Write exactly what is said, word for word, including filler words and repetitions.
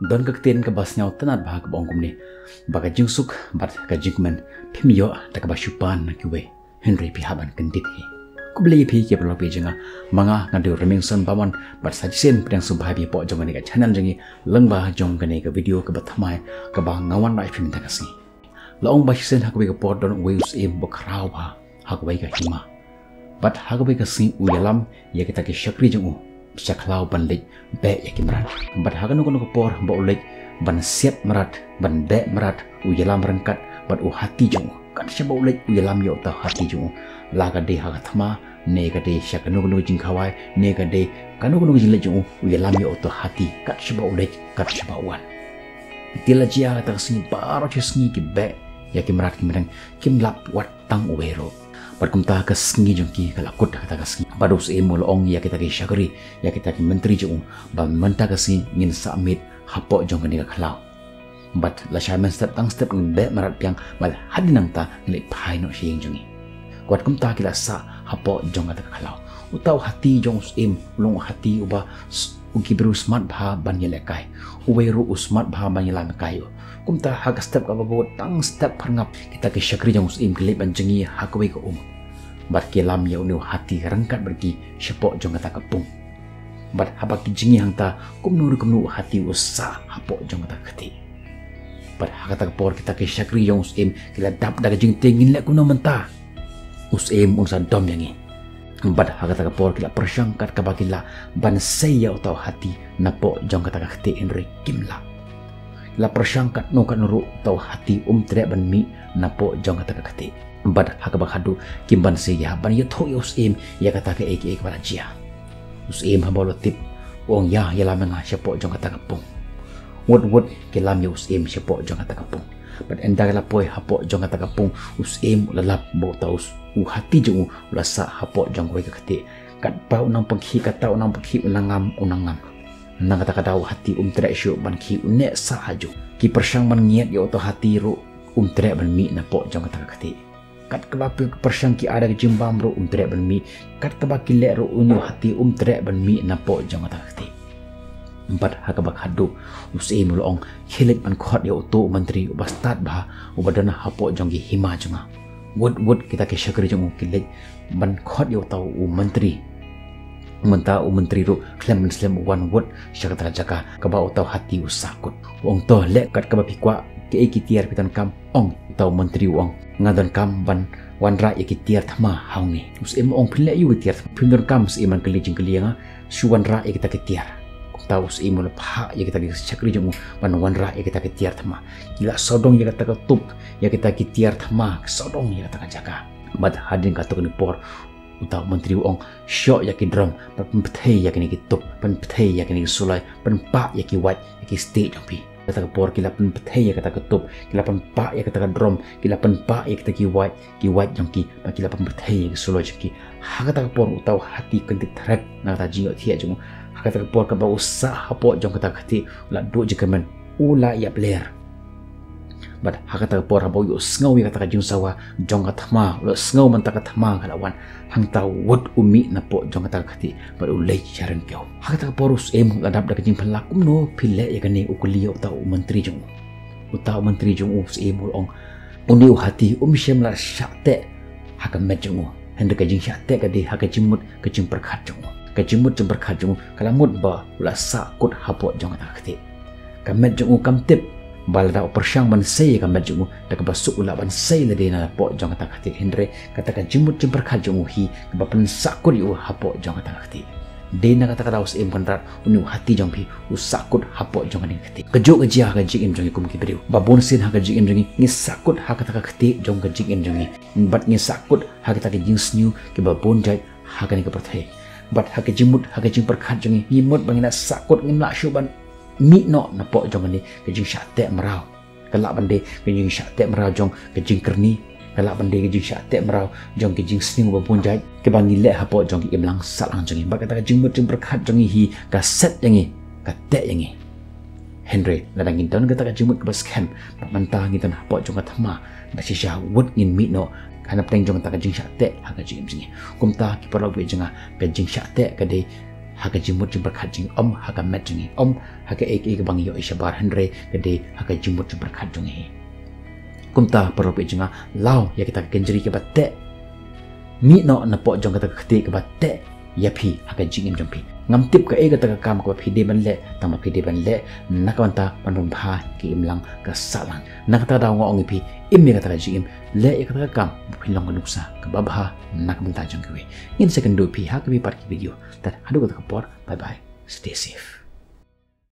Don ka ktien kaba sngewtynnad bha kaba ong kumne, ba ka jingsuk bad ka jingkmen phim ïoh da kaba shu pan na kiwei, hynrei phi hap ban kyndit hi. Khublei ïa phi ki paralok jong nga, ma nga nga dei u Remington Bamon, bad sa shisien pdiang sngewbha ïa phi hapoh jong kane ka channel jong ngi, lyngba jong kane ka video kaba thymmai kaba nga wanrah ïa phi mynta ka sngi. La ong ba shisien ha kawei ka por don uwei u syiem ba khraw bha ha kawei ka hima. Bad ha kawei ka sngi u ïalam ïa kita ki shakri jong u sha khlaw ban leit beh ïa ki mrad. Bad ha kano kano ka por ba u leit ban siat mrad, ban beh mrad, u ïalam ryngkat bad u hati jong u. Kat shaba u leit u ïalam ïa uta u hati jong u, la ka dei ha ka thma, ne ka dei sha kano kano ka jingkhawai, ne ka dei kano kano ka jingleit jong u, u ïalam ïa uta u hati kat shaba u leit, kat shaba u wan. Te la jia kata ka sngi baroh shi sngi ki beh ïa ki mrad ki mdeng, kim lap wat tang uwei ruh. Bad kumta ka sngi jong ki ka la kut ha kata ka sngi. Bad u syiem u la ong ïa kita ki shakri, ïa kita ki myntri jong u, ba mynta ka sngi ngin sah miet hapoh jong kane ka khlaw. Bad lashai mynstep tang step ngin beh mrad biang, bad hadien nangta ngin leit phai noh sha ïing jong ngi. Wat kumta ki la sah hapoh jong kata ka khlaw. Uta u hati jong u syiem u long u hati uba s-, u ki briew smat bha ban ïalehkai. Uwei ruh u smat bha ban ïalam kai u. Kumta ha ka step kaba bud tang step pharngap, kita ki shakri jong u syiem ki leit ban jngi ha kawei ka um. Bad ki ïalam ïa une u hati ryngkat bad ki shapoh jong kata ka pung. Bad haba ki jngi hangta, kumno ruh kumno u hati u sah hapoh jong kata ka kti. Bad ha kata ka por kita ki shakri jong u syiem ki la dap da ka jingtieng, ngin leh kumno mynta? U syiem un sa dom ïa ngi. Bad ha kata ka por ki la pyrshang kat kaba ki lah ban sei ïa uta u hati napoh jong kata ka kti, hynrei kim lah. Ki la pyrshang katno katno ruh, uta u hati um treh ban mih napoh jong kata ka kti. Bad ha kaba khadduh kim ban sei ïa, ban ïathuh ïa u syiem ïa kata kaei kaei kaba la jia. U syiem haba u la tip, u ong ïa, ïalam ïa nga shapoh jong kata ka pung. Wut wut ki lam ïa u syiem shapoh jong kata ka pung. Bad ynda ki la poi hapoh jong kata ka pung, u syiem u la lap ba uta u s-, u hati jong u u la sah hapoh jong kawei ka kti. Katba u nang pynkhih, kata u nang pynkhih, u nang ngam, u nang ngam. Na kata ka daw u hati um treh shuh ban khih, u neh sah ha ju. Ki pyrshang ban ngiat ïa uta u hati ruh um treh ban mih napoh jong kata ka kti. Kat kaba ki pyrshang ki ai da ka jingbam ruh um treh ban mih. Kat kaba ki leh ruh une u hati um treh ban mih napoh jong kata ka kti. Bad ha kaba khadduh u syiem u la ong, khie leit ban khot ïa uto u myntri uba stad bha uba don hapoh jong ki hima jong nga. Wut wut kita ki shakri jong u ki leit ban khot ïa uta u myntri. Mynta u myntri ruh khlem ban slem u wan wut sha kata ka jaka kaba uta u hati u sah kut. U ong, to leh kat kaba phi kwah, kaei ki tiar phi donkam? Ong uta u myntri u ong, nga donkam ban wanrah ïa ki tiar thma ha une. U syiem u ong, phin leh aïu ki tiar thma? Phim donkam syiem ban kylli jingkylli ïa nga, shu wanrah ïa kita ki tiar. Kumta u syiem u la phah ïa kita ki shakri jong u ban wanrah ïa kita ki tiar thma. Ki la sawdong ïa kata ka tup, ïa kita ki tiar thma, sawdong ïa kata ka jaka. Bad hadien katto katne por, uta u myntri u ong, shoh ïa ki drum, pynpthei ïa kine ki tup, pynpthei ïa kine ki suloi, pynpah ïa ki wait, ïa ki stieh jong phi. Kata ka por ki la pynpthei ïa kata ka tup, ki la pynpah ïa kata ka drum, ki la pynpah ïa kita ki wait, ki wait jong ki, bad ki la pynpthei ïa ki suloi jong ki. Ha kata ka por uta u hati kyndit thret na kata jingïohthiah jong u. Ha kata ka por kaba u sah hapoh jong kata ka kti, u la duh jingkyrmen, u la ïapler. Bad ha kata ka por haba u ïohsngew ïa kata ka jingsawa jong ka thma, u la sngew mynta ka thma ka la wan, hangta wut u mih napoh jong kata ka kti bad u leit sha ryngkew. Ha kata ka por u syiem u la dap da ka jingphylla, kumno phi leh ïa kane? U kylli ïa uta u myntri jong u. Uta u myntri jong u, u syiem u la ong, une u hati um shym la shah teh ha ka met jong u. Hynrei ka jingshah teh ka dei ha ka jingmut ka jingpyrkhat jong u. Ka jingmut jingpyrkhat jong u ka la mut ba u la sah kut hapoh jong kata ka kti. Ka met jong u kam tip ba lada u pyrshang ban sei ïa ka met jong u, da kaba suk u lah ban sei lade napoh jong kata ka kti, hynrei kata ka jingmut jingpyrkhat jong u hi kaba pynsah kut ïa u hapoh jong kata ka kti. Dei na kata ka daw Syiem Kynrad, une u hati jong phi u sah kut hapoh jong kane ka kti. Kajuh ka jia ha ka jingim jong ngi kum ki briew. Ba bun sien ha ka jingim jong ngi ngi sah kut ha kata ka kti jong ka jingim jong ngi. Bad ngi sah kut ha kita ki jingsniew kiba bun jait ha kane ka pyrthei. Bad ha ka jingmut, ha ka jingpyrkhat jong ngi, ngi mut ba ngin ïa sah kut, ngim lah shuh ban mih noh napoh jong kane ka jingshah teh mraw. Ka lah ban dei ka jingshah teh mraw jong ka jingkyrni, ka lah ban dei ka jingshah teh mraw jong ka jingsniew ba bun jait kaba ngi leh hapoh jong ka imlang sahlang jong ngi. Bad kata ka jingmut jingpyrkhat jong ngi hi ka set ïa ngi, ka teh ïa ngi. Hynrei lada ngin don kata ka jingmut kaba skhem, bad mynta ngi don hapoh jong ka thma, da shisha wut ngin mih noh ha napdeng jong kata ka jingshah teh ha ka jingim jong ngi. Kumta ki paralok ba ïeit jong nga, ka jingshah teh ka dei ha ka jingmut jingpyrkhat jong ngi, ym ha ka met jong ngi, ym ha kaei kaei kaba ngi ïohi shabar, hynrei ka dei ha ka jingmut jingpyrkhat jong ngi. Kumta paralok jong nga, law ïa kita ki kynjri kiba teh, mih noh napoh jong kata ka kti kaba teh ïa phi ha ka jingim jong phi. Ngam tip kaei kata ka kam kaba phi dei ban leh, tangba phi dei ban leh na ka bynta ban pynbha ka imlang ka sahlang. Na kata ka daw nga ong ïa phi, im ïa kata ka jingim, leh ïa kata ka kam ba phin long ka nuksa kaba bha na ka bynta jong kiwei. Ngin sa ïakynduh ïa phi ha kawei pat ka video. Tad haduh kata ka por, bye bye, stay safe.